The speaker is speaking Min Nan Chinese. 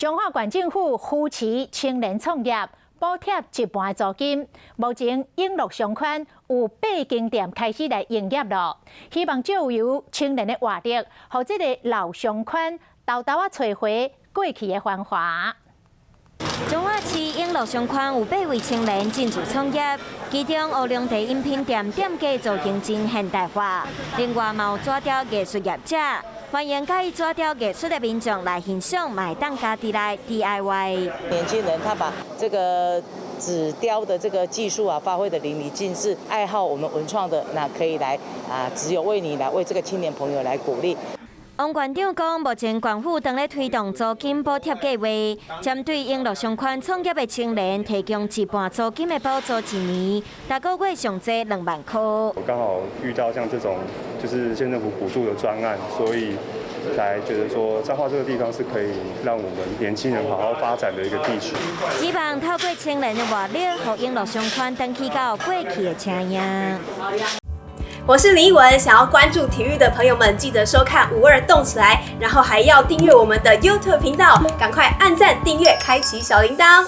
彰化縣政府扶持青年創業，補貼一半租金。目前永樂商圈有八間店開始來營業囉，希望藉由青年的活力，予這個老商圈沓沓仔揣回過去的繁華。彰化市永樂商圈有八位青年進駐創業，其中烏龍茶飲品店店家造型真現代化，另外嘛有紙雕藝術業者，歡迎佮意紙雕藝術的民眾來欣賞，嘛會當家己來 DIY。年輕人他把這個紙雕的這個技術啊，發揮得淋漓盡致。愛好我們文創的，那可以來啊，只有為你來為這個青年朋友來鼓勵。王縣長講，目前縣府正咧推動租金補貼計劃，針對永樂商圈創業的青年，提供一半租金的補助一年，逐個月上濟2萬塊。我剛好遇到像這種就是縣政府補助的專案，所以才覺得說彰化這個地方是可以讓我們年輕人好好發展的一個地區。希望透過青年的活力，予永樂商圈轉去到過去的聲音。我是林奕文，想要關注體育的朋友們，記得收看52動起來，然後還要訂閱我們的 YouTube 頻道，趕快按讚、訂閱、開啟小鈴鐺。